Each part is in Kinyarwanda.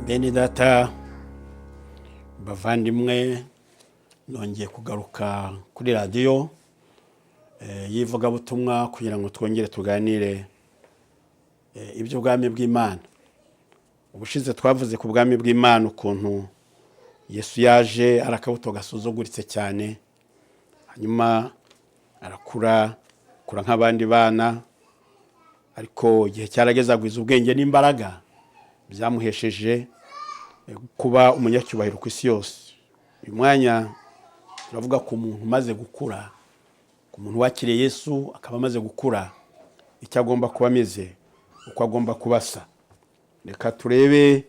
Bene data bavandimwe, nongeye kugaruka kuri radiyo y'ivugabutumwa kugira ngo twongere tuganire iby'ubwami bw'Imana. Ubushize twavuze ku bwami bw'Imana, ukuntu Yesu yaje ari akabuto gasuzuguritse cyane, hanyuma arakura, akura nk'abandi bana, ariko igihe cyarageze agwiza ubwenge n'imbaraga byamuhesheje kuba umunyacyubahiro ku isi yose. Uyu mwanya turavuga ku muntu umaze gukura, ku muntu wakiriye Yesu akaba amaze gukura, icyo agomba kuba ameze, uko agomba kuba asa. Reka turebe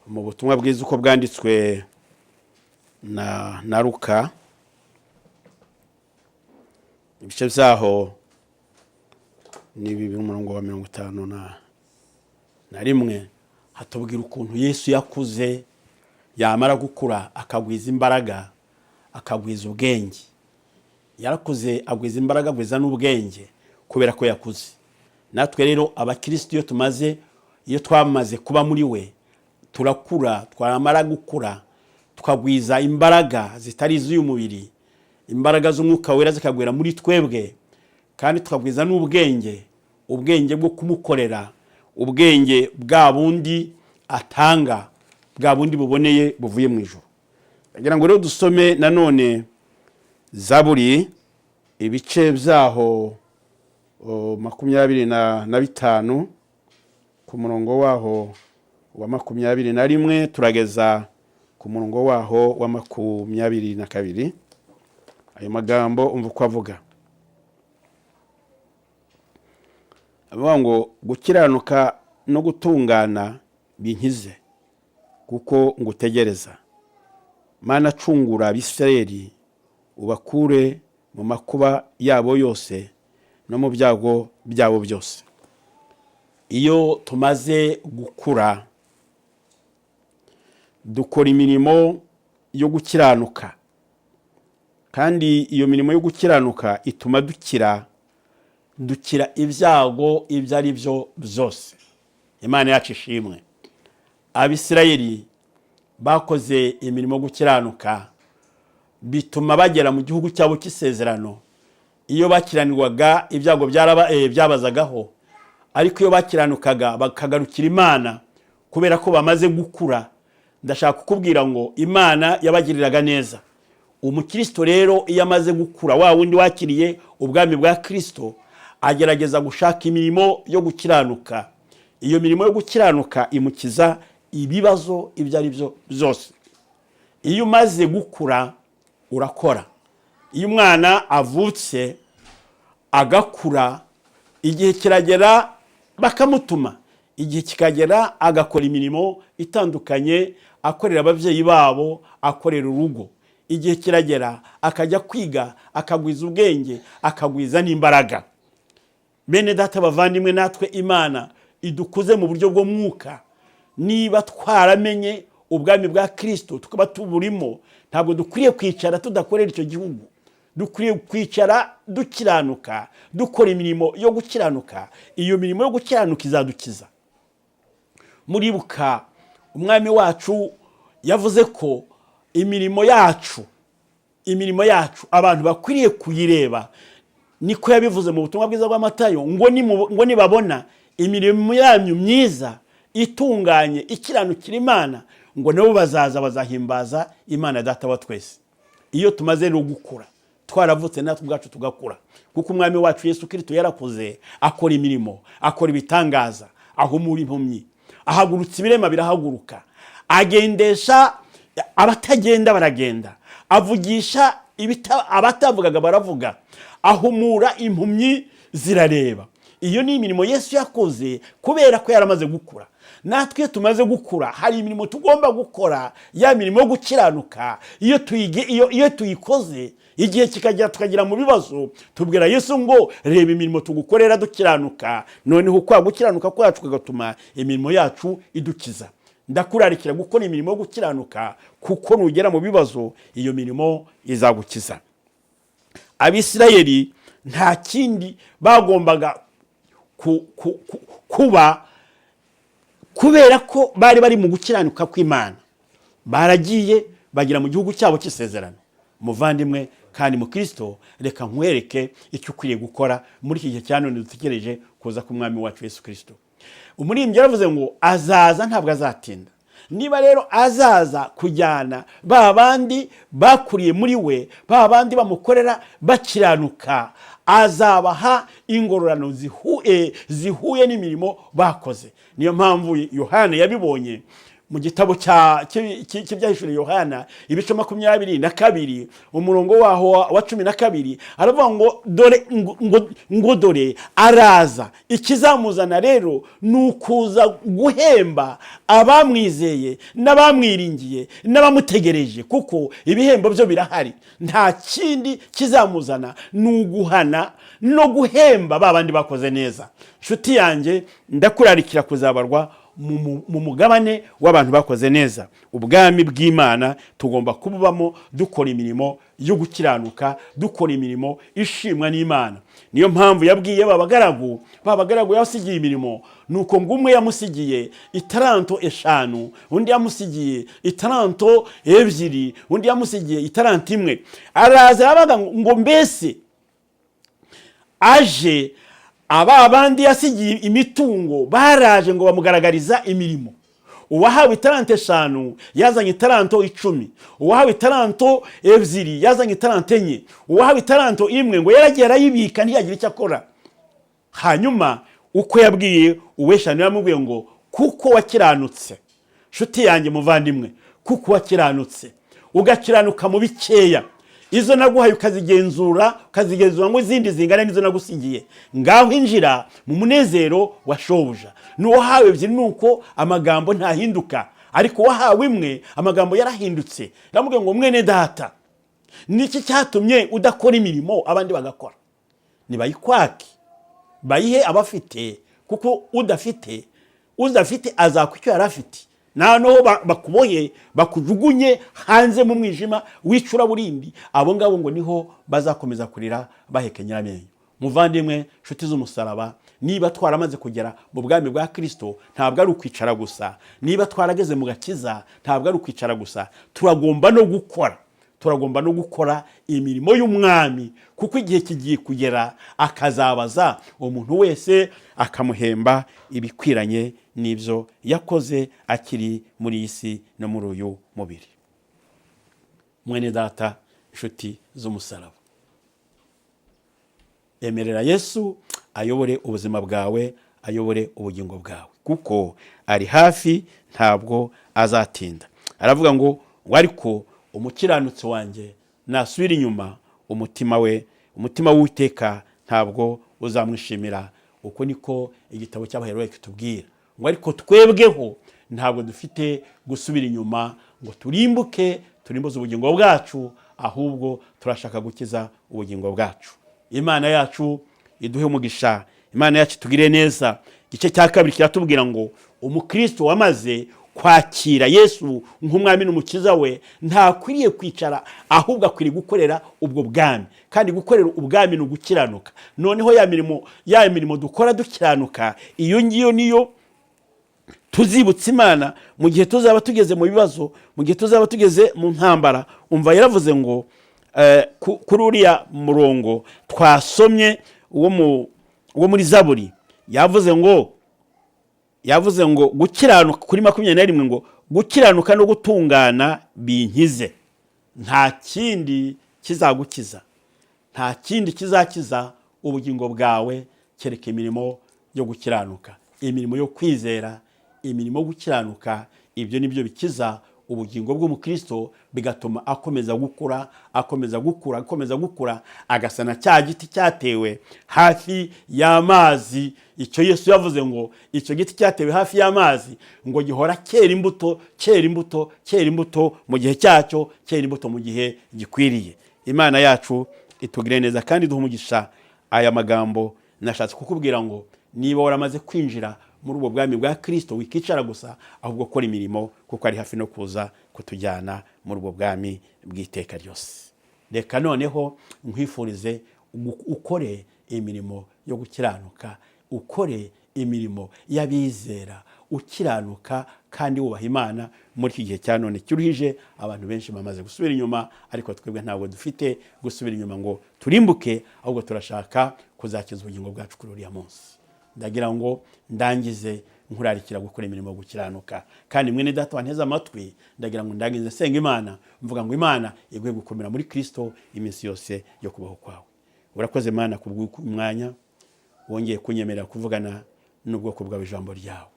mu butumwa bwiza uko bwanditswe na Luka, ibice byaho ni 2, umurongo wa 51. Hatubwira ukuntu Yesu yakuze, yamara gukura akagwiza imbaraga, akagwiza ubwenge. Yarakuze, agwiza imbaraga, agwiza n'ubwenge kubera ko yakuze. Natwe rero abakirisitu, iyo twamaze kuba muri we, turakura, twamara gukura tukagwiza imbaraga zitari iz'uyu mubiri, imbaraga z'Umwuka Wera zikagwira muri twebwe, kandi tukagwiza n'ubwenge, ubwenge bwo kumukorera, ubwenge bwa bundi atanga, bwa bundi buboneye buvuye mu ijuru. Ndagira ngo rero dusome nanone Zaburi, ibice byaho 25, ku murongo waho wa 21 turageza ku murongo waho wa 22. Ayo magambo umva uko avuga. Avuga ngo: "Gukiranuka no gutungana binkize, kuko ngutegereza. Mana, cungura Abisirayeli, ubakure mu makuba yabo yose no mu byago byabo byose." Iyo tumaze gukura dukora imirimo yo gukiranuka, kandi iyo mirimo yo gukiranuka ituma dukira ibyago ibyo ari byo byose. Imana yacu ishimwe. Abisirayeli bakoze imirimo yo gukiranuka, bituma bagera mu gihugu cyabo cy'isezerano. Iyo bakiranirwaga, ibyago byabazagaho, ariko iyo bakiranukaga bakagarukira Imana kubera ko bamaze gukura, ndashaka kukubwira ngo Imana yabagiriraga neza. Umukristo rero iyo amaze gukura, wa wundi wakiriye ubwami bwa Kirisito, agerageza gushaka imirimo yo gukiranuka. Iyo mirimo yo gukiranuka imukiza ibibazo ibyo ari byo byose. Iyo umaze gukura urakora. Iyo umwana avutse agakura, igihe kiragera bakamutuma, igihe kikagera agakora imirimo itandukanye, akorera ababyeyi babo, akorera urugo. Igihe kiragera akajya kwiga, akagwiza ubwenge, akagwiza n'imbaraga. Bene data bavandimwe, natwe Imana idukuze mu buryo bw'umwuka. Niba twaramenye ubwami bwa Kirisito, tukaba tuburimo, ntabwo dukwiriye kwicara tudakorera icyo gihugu. Dukwiriye kwicara dukiranuka, dukora imirimo yo gukiranuka. Iyo mirimo yo gukiranuka izadukiza. Muribuka Umwami wacu yavuze ko imirimo yacu abantu bakwiriye kuyireba. Niko yabivuze mu butumwa bwiza bw'Amatayo, ngo nibabona imirimo yanyu myiza itunganye ikiranukira Imana, ngo nabo bazaza bazahimbaza Imana Data wa twese. Iyo tumaze no gukura, twaravutse natwe ubwacu tugakura, kuko Umwami wacu Yesu Kirisito yarakuze, akora imirimo, akora ibitangaza, ahumura impumyi, ahagurutsa ibirema birahaguruka, agendesha abatagenda baragenda, avugisha abatavugaga baravuga, ahumura impumyi zirareba. Iyo ni imirimo Yesu yakoze kubera ko yaramaze gukura. Natwe iyo tumaze gukura hari imirimo tugomba gukora, ya mirimo yo gukiranuka. Iyo tuyikoze, igihe kikagera tukagera mu bibazo, tubwira Yesu ngo: "Reba imirimo tugukorera dukiranuka." Noneho kwa gukiranuka kwacu kugatuma imirimo yacu idukiza. Ndakurarikira gukora imirimo yo gukiranuka, kuko nugera mu bibazo iyo mirimo izagukiza. Abisirayeli nta kindi bagombaga kuba Kubera ko bari bari mu gukiranuka kw'Imana, baragiye bagera mu gihugu cyabo cy'isezerano. Muvandimwe kandi mu Kirisito, reka nkwereke icyo ukwiriye gukora muri iki gihe cya none dutegereje kuza k'Umwami wacu Yesu Kirisito. Umuririmbyi yaravuze ngo azaza, ntabwo azatinda. Niba rero azaza kujyana ba bandi bakuriye muri we, ba bandi bamukorera bakiranuka, azabaha ingororano zihuye n'imirimo bakoze. Niyo mpamvu Yohana yabibonye mu gitabo cy'Ibyahishuriwe Yohana, ibice 22, umurongo waho wa 12, aravuga ngo dore ngo dore araza. Ikizamuzana rero ni ukuza guhemba abamwizeye n'abamwiringiye n'abamutegereje, kuko ibihembo byo birahari. Nta kindi kizamuzana, ni uguhana no guhemba ba bandi bakoze neza. Nshuti yanjye, ndakurarikira kuzabarwa mu mugabane w'abantu bakoze neza. Ubwami bw'Imana tugomba kububamo dukora imirimo yo gukiranuka, dukora imirimo ishimwa n'Imana. Niyo mpamvu yabwiye ba bagaragu yabasigiye imirimo, nuko ngo umwe yamusigiye itaranto 5, undi yamusigiye itaranto 2, undi yamusigiye itaranto 1. Araza arabaga ngo mbese aje, aba bandi yasigiye imitungo baraje ngo bamugaragariza imirimo. Uwahawe itaranto 5 yazanye itaranto 10, uwahawe itaranto 2 yazanye itaranto 4, uwahawe itaranto 1 ngo yaragiye arayibika, ntiyagira icyo akora. Hanyuma uko yabwiye uw'eshanu, yamubwiye ngo kuko wakiranutse. Nshuti yanjye muvandimwe, kuko wakiranutse, ugakiranuka mu bikeya, izo naguhaye ukazigenzura, ukazigenzura ngo izindi zingana n'izo nagusigiye, ngaho injira mu munezero wa shobuja. N'uwahawe 2 ni uko, amagambo ntahinduka, ariko uwahawe 1 amagambo yarahindutse. Yamubwiye ngo mwene data, niki cyatumye udakora imirimo abandi bagakora? Nibayikwake bayihe abafite, kuko udafite azakwa icyo yari afite, noneho bakubohe, bakujugunye hanze mu mwijima w'icuraburindi. Abo ngabo ngo niho bazakomeza kurira bahekenya amenyo. Muvandimwe, nshuti z'umusaraba, niba twaramaze kugera mu bwami bwa Kirisito, ntabwo ari ukwicara gusa. Niba twarageze mu gakiza, ntabwo ari ukwicara gusa, turagomba no gukora, turagomba no gukora imirimo y'Umwami, kuko igihe kigiye kugera akazabaza umuntu wese, akamuhemba ibikwiranye n'ibyo yakoze akiri muri iyi si no muri uyu mubiri. Mwene data, inshuti z'umusaraba, emerera Yesu ayobore ubuzima bwawe, ayobore ubugingo bwawe, kuko ari hafi, ntabwo azatinda. Aravuga ngo ariko umukiranutsi wanjye nasubira inyuma, umutima we, umutima w'Uwiteka ntabwo uzamwishimira. Uko niko igitabo cy'Abaheburayo kitubwira ngo ariko twebweho ntabwo dufite gusubira inyuma ngo turimbuke, turimbuze ubugingo bwacu, ahubwo turashaka gukiza ubugingo bwacu. Imana yacu iduhe umugisha, Imana yacu itugire neza. Igice cya kabiri kiratubwira ngo umukristo wamaze kwakira Yesu nk'Umwami n'Umukiza we ntakwiriye kwicara, ahubwo akwiriye gukorera ubwo bwami. Kandi gukorera ubwami ni ugukiranuka. Noneho ya mirimo dukora dukiranuka, iyo ngiyo niyo tuzibutsa Imana mu gihe tuzaba tugeze mu bibazo, mu gihe tuzaba tugeze mu ntambara. Umva, yaravuze ngo kuri uriya murongo twasomye wo muri Zaburi, yavuze ngo gukiranuka, kuri 21, ngo gukiranuka no gutungana binkize. Nta kindi kizagukiza, nta kindi kizakiza ubugingo bwawe kereka imirimo yo gukiranuka, imirimo yo kwizera, imirimo yo gukiranuka. Ibyo ni byo bikiza ubugingo bw'umukristo, bigatuma akomeza gukura, akomeza gukura, akomeza gukura, agasa na cya giti cyatewe hafi y'amazi. Icyo Yesu yavuze ngo icyo giti cyatewe hafi y'amazi ngo gihora cyera imbuto, cyera imbuto, cyera imbuto mu gihe cyacyo, cyera imbuto mu gihe gikwiriye. Imana yacu itugire neza kandi duha umugisha. Aya magambo nashatse kukubwira ngo niba waramaze kwinjira muri ubwo bwami bwa Kirisito, wikicara gusa, ahubwo kora imirimo, kuko ari hafi no kuza kutujyana muri ubwo bwami bw'iteka ryose. Reka noneho nkwifurize ukore imirimo yo gukiranuka, ukore imirimo y'abizera, ukiranuka kandi wubaha Imana muri iki gihe cya none cyuruhije. Abantu benshi bamaze gusubira inyuma, ariko twebwe ntabwo dufite gusubira inyuma ngo turimbuke, ahubwo turashaka kuzakiza ubugingo bwacu kuri uriya munsi. Ndagira ngo ndangize nkurarikira gukora imirimo yo gukiranuka. Kandi mwene data wanteze amatwi, ndagira ngo ndangize nsenga Imana, mvuga ngo Imana iguhe gukomera muri Kristo iminsi yose yo kubaho kwawe. Urakoze Mana kubw'umwanya wongeye kunyemerera kuvugana n'ubwoko bwawe ijambo ryawe.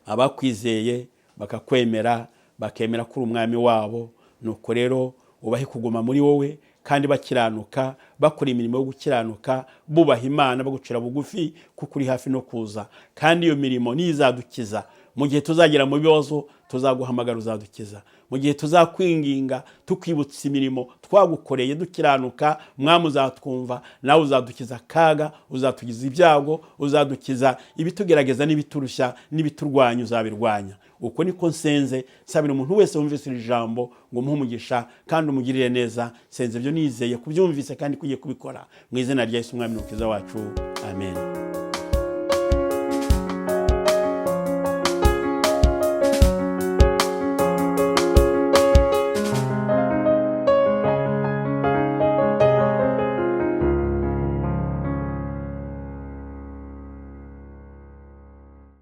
Abakwizeye bakakwemera, bakemera ko uri umwami wabo, nuko rero ubahe kuguma muri wowe kandi bakiranuka, bakora imirimo yo gukiranuka, bubaha Imana, bagucira bugufi, kuko uri hafi no kuza. Kandi iyo mirimo niyo izadukiza. Mu gihe tuzagera mu bibazo, tuzaguhamagara, uzadukiza. Mu gihe tuzakwinginga tukwibutsa imirimo twagukoreye dukiranuka, Mwami, uzatwumva, nawe uzadukiza akaga, uzatugiza ibyago, uzadukiza ibitugerageza n'ibiturushya n'ibiturwanya, uzabirwanya. Uko niko nsenze, nsabira umuntu wese wumvise iri jambo ngo umuhe umugisha kandi umugirire neza. Nsenze ibyo nizeye kubyumvise kandi kugiye kubikora, mu izina rya Yesu, Umwami n'Umukiza wacu, amen.